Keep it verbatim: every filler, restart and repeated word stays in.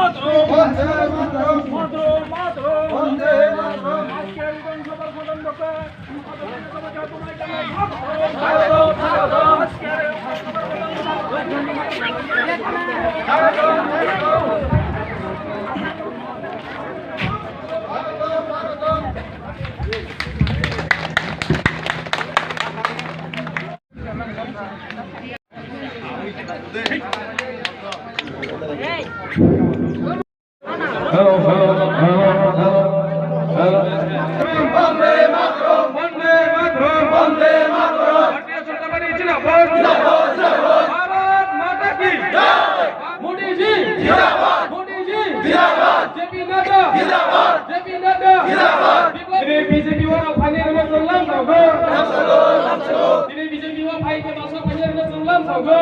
বন্দে মাতরম। বন্দে মাতরম। বন্দে মাতরম। আজকের বিধানসভার প্রধান বক্তা Hello, hello, hello, hello, hello. বন্দে মাতরম, বন্দে মাতরম, বন্দে মাতরম। ভারতীয় জনতা পার্টি জিন্দাবাদ, জিন্দাবাদ, জিন্দাবাদ। ভারত মাতা কি জয়। মোদি জি জিন্দাবাদ, মোদি জি জিন্দাবাদ। জেপি নাড্ডা জিন্দাবাদ, জেপি নাড্ডা জিন্দাবাদ। বিপ্লব বিজেপি ওয়ালা ফানি রে সালাম দাও গো। Tini B J P o phai khe tongsa phai khe chwng lam sago.